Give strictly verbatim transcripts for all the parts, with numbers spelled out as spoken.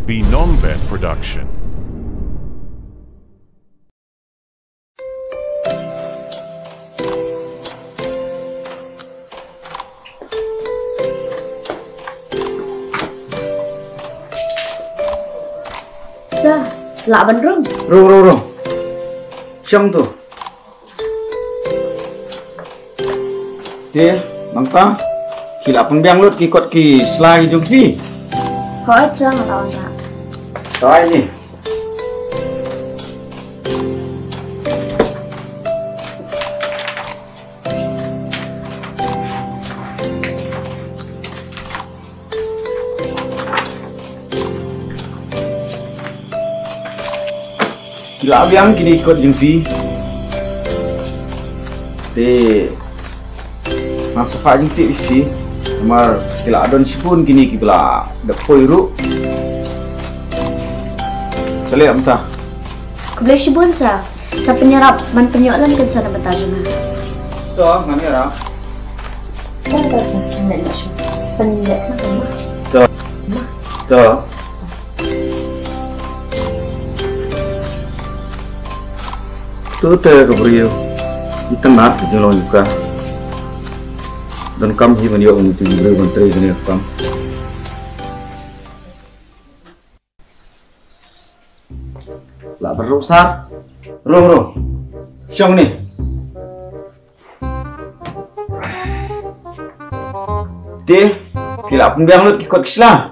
Binongbet Production. Sa, lah ban rung. Rung, rung, rung. Shong tu. Te, nangta ki la pynbiang lut ki kot ki sla ki jong phi. Hooid, sa, nga la wan. Ai ni. Ki la biang kine ki kot jong phi. Te ngan sa phah jingtip ïa phi. Namar ki la don shibun kine kiba la dep poi ruh. Sa leh mynta. Khublei shibun sa. Sa pynïarap ban pynïoh lem kan sa na bynta jong nga. To, ngan ïarap. Kan ka sa pynïarap shu. Sa pynïarap na ka ma. To. To. To te ka briew. Itynnad ka jinglong jong ka. Donkam hi ban ïoh ïa u briew ban trei jingïa kam. Lah ban rung sar. Rung, rung. Shong ni. Te, phi la pynbiang lut ki kot ki sla.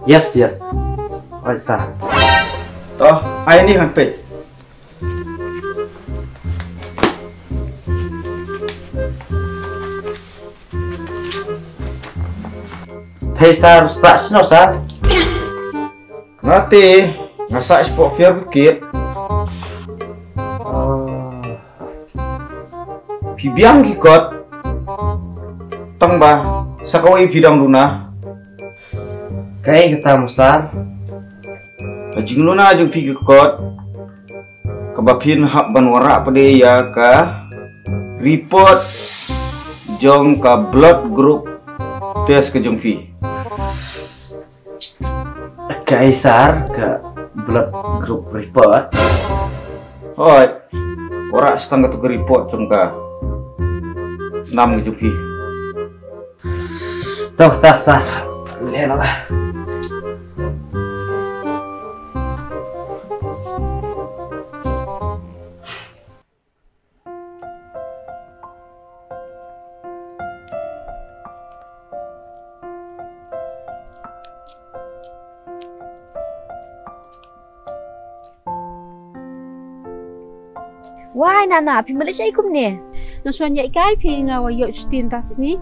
Yes, yes. Oi, sir. To, ai ni ngan peit. Hei, sir, sa shano, sir? Nga te, nga sah shapoh fire brigade. Ah, phi biang ki kot. Tang ba sa kawei phi dang luna. Kaei kata mo sir? Ka jingluna jong phi ki kot, kaba phin hap ban wanrah pat de ïa ka report jong ka blood group test ka jong phi. Kaei sir ka blood group report? Hooid. Wanrah sa tang katu ka report jong ka snam ka jong phi. To, ta sir. Leh noh. Wai, Nana, phi mala shaei kumne? Nga shu wan ïaid kai, phi, nga wa ïoh shuti mynta sngi.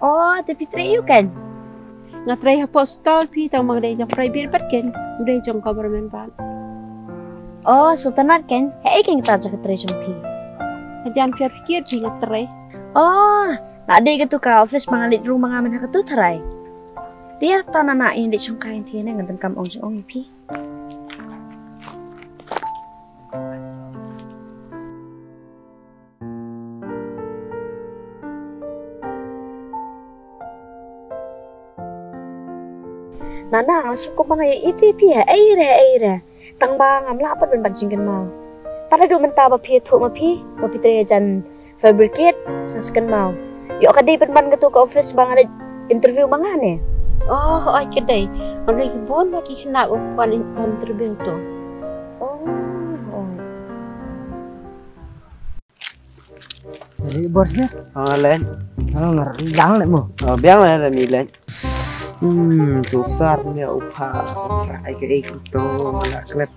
Oh, te phi trei aiu kan? Nga trei hapoh stall, phi, tang ma nga dei jong private pat kan, u dei jong government pat. Oh, sngewtynnat kan? Haei kan kata jaka trei jong phi? Hajan phi, phi kit, phi, nga trei. Oh, la dei katu ka office ba nga leit rung ma nga mynta katu tharai. Te ïa kata, Nana, ïa leit shongkai ïa phi ne, ngan donkam ong jong ong ïa phi. Nana, nga sngewkmen ba nga ïa ïeit ïa phi, ei re, ei re. Tang ba ngam lah pat ban bat jingkynmaw. Pat haduh mynta ba phi ïathuh ma phi ba phi trei hajan fire brigade, nga sa kynmaw. Ïoh ka dei pynban katu ka office ba nga leit interview ma nga ne? Oh, oi ka dei. Nga leit bun ba ki khynnah ba wan interview tu. Oh, oh. Ri bor ne? Ah, len. Ah, ngar yang le mo. Ah, biang le mi len. Hmm, tu sar ne u pha. Rai ke ik to la klep.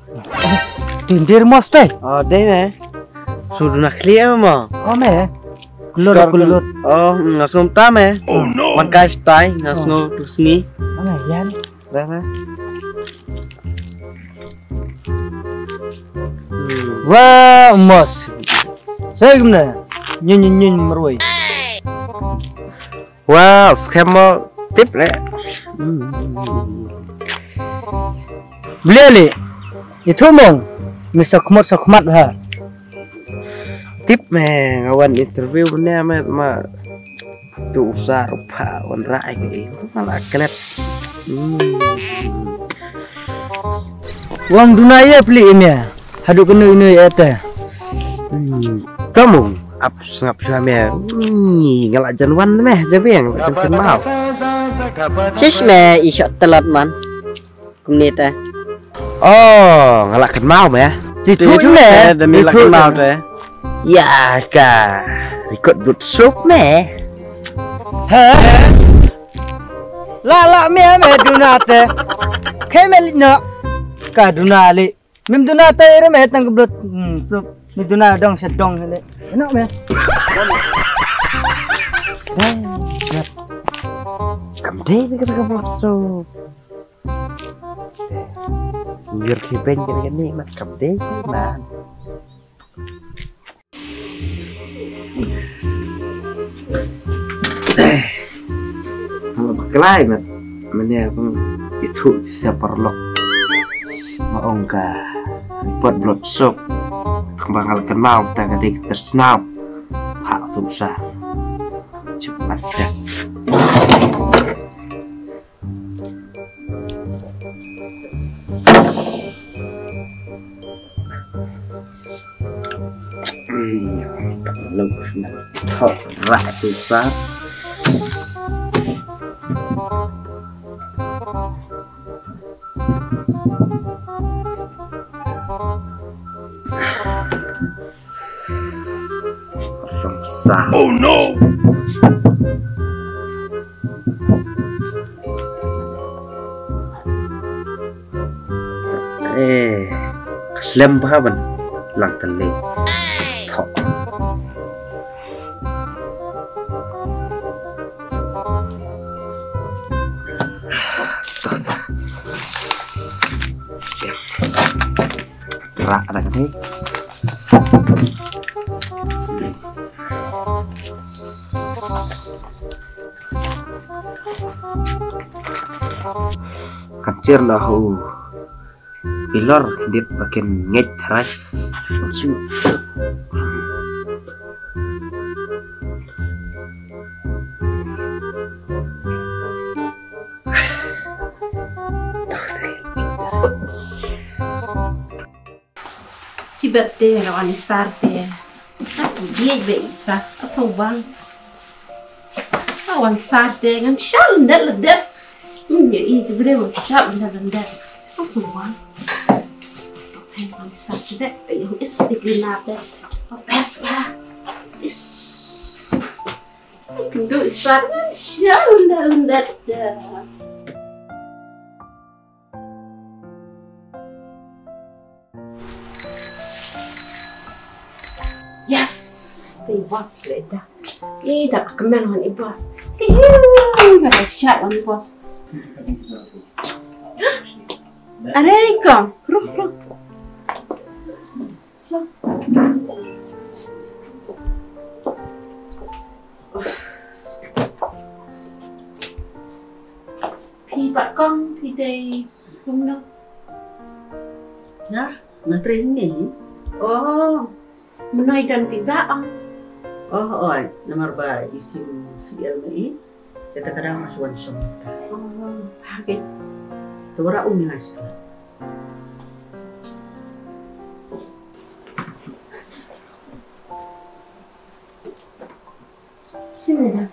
Tindir mos te. Ah, dei me. Sudu na khlieh mo. Oh me. Kulut kulut. Oh, ngasum ta me. Oh no. Man kai stai ngasum tu sngi. Oh me, yan. Dah, dah. Wah, mos. Saya gimana? Nyin nyin nyin merui. Wow, scammer tip le. Beli ali. Itu mong. Misa khmat sa khmat ha. Tip me nga wan interview ne me ma tu usa rupa wan rai ke tu malah kelet. Hmm. Wang duna ïa pli ïa me. Haduh kano ino ïa te. Hmm, tamung ap sngap shuwa me. Hmm, nga la jan wan me jabiang la jan kynmaw. Shish me i shot telat man. Kumne te. Oh, nga la kynmaw me. Ti tu me. Demi la kynmaw te. Ya ka. Rikot but sup me. Ha? La la me me duna te. Khe me li no. Ka duna li. Mim duna te ere me tang keblot. Hmm, so mi duna dong sedong hele. Enak me. Kam dei ni kata keblot so. Nyur ki ben kene kene mat kam dei man. Haba klai mat mane pang itu sa parlok. Ma ong ka pot blot sop. Kembang al kenal ta ka dik tersnap. Hak tu sa. Cepat gas. Rong sa. Oh no. Eh, ka slem bha ban lang tali. Thok. Toh sa. Rak rak ni. Kan cer na hu. Pilor dit makin ngej rai. Chu. Ki bet te la wan i sar te. Ka ku diej be i sar ka song bang. Ka wan sar te ngan shal ndet la ndet. Mun ye i ki bre wan shal ndet la ndet. Ka song bang. Ka wan i sar te be i ong is ti ki na te. Ka best ba. Is. Ka du i sar ngan shal ndet la ndet. Yes, te i boss le da. I da ka kmen han i boss. Hihiu, nga da shot han i boss. Are ka, ruk ruk. Phi pat kong, phi dei kumno? Nga, nga trei ne. Oh, mnoi don ki ba ong. Oh, oi, namar ba i sim siel me i. Kata kadang mas wan shong. Oh, okay. Tawara um ni ngai sikla. Sini dah.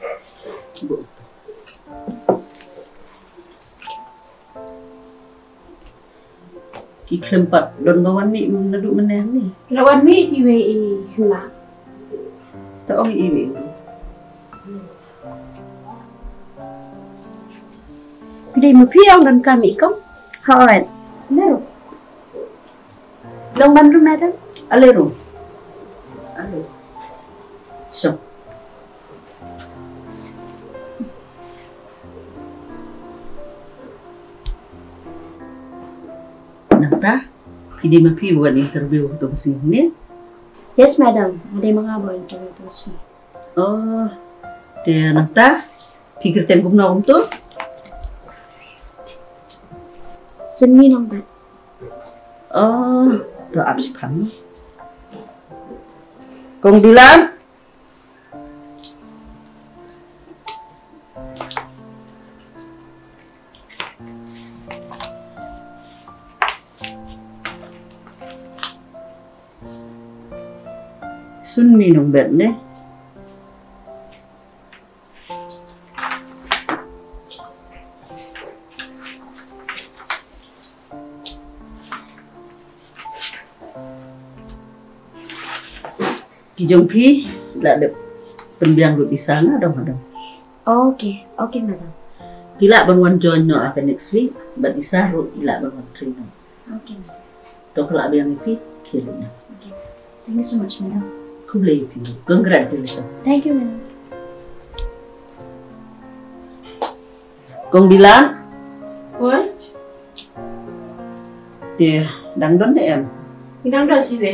Ki khlem pat don ba wan mih naduh mynne ne. La wan mih kiwei i khynnah. Ta ong iwei. Phi dei ma phi ong don kam i kong. Hooid. Lero. Long ban ru madam. Ale ru. Ale. So. Nangta, phi dei ma phi wan interview to ka sngi ne? Yes madam, nga dei ma nga ban interview to ka sngi. Oh, te nangta, phi kyrteng kumno kumto? Shen mi nang bat. Oh, to ap shi phan. Kong Dulan. Sun mi nong bet ne. Ki jong phi la dep pynbiang lut isa nga dong hadong. Okay, okay, madam. Phi lah ban wan join noh ha ka next week, bad isa ruh i lah ban wan train noh. Okay, madam. To ka lah biang ïa phi, khie lut noh. Okay. Thank you so much, madam. Khublei ïa phi. Congratulations. Thank you, madam. Kong Dilan. Oi. Te dang don ne em? Dang don shi we.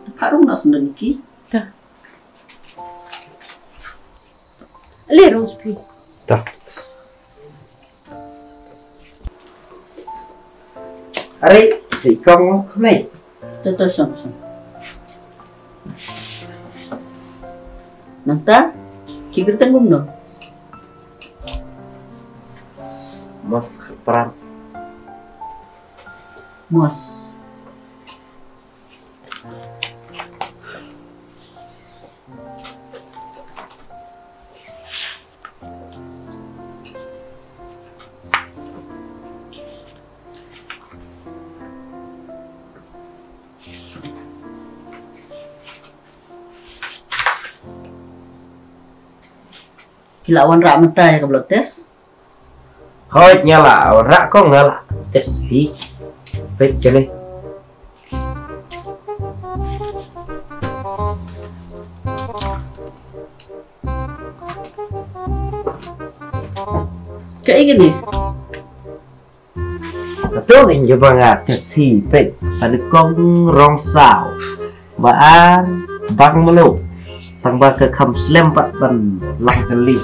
Te pha rung noh sendon ki. Ta. Le rung spi. Ta. Are, te kong kumne. To, to, shong, shong. Nangta, ki kyrteng kumno? Mos Kharpran. Mos. Phi la wanrah mynta ïa ka blood test? Hooid, nga la wanrah kong, nga la test hi. Peit kane. Kaei kane? Hato ngin ïa ba nga test hi, peit, ka dei kong rong saw. Ba ar bang mluh. Tang ba ka kham slem pat ban lang kali.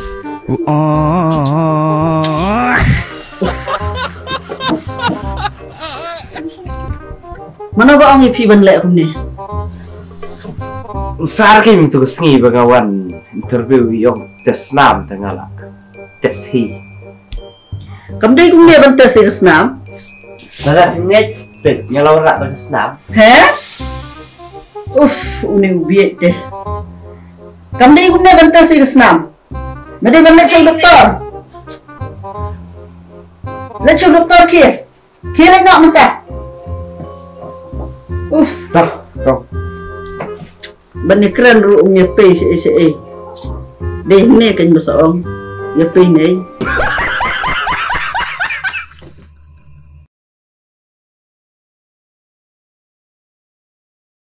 Mano ba ong ïa phi ban leh kumne? Sar ki mynta ka sngi ba nga wan interview ïa ong test snam te nga la test hi. Kam dei kumne ban test ïa ka snam. Lada ngeit peit nga la wanrah da ka snam. He? Uf, une u bieit te. Kam dei kumne ban test ïa ka snam. Me dei ban leit sha u doktor. Leit sha u doktor khie. Khie leit noh mynta. Uf. Tah, kong. Ban ïa kren ruh um ïa pei shaei shaei. Dei ne kan ba sa ong ïa pei ne.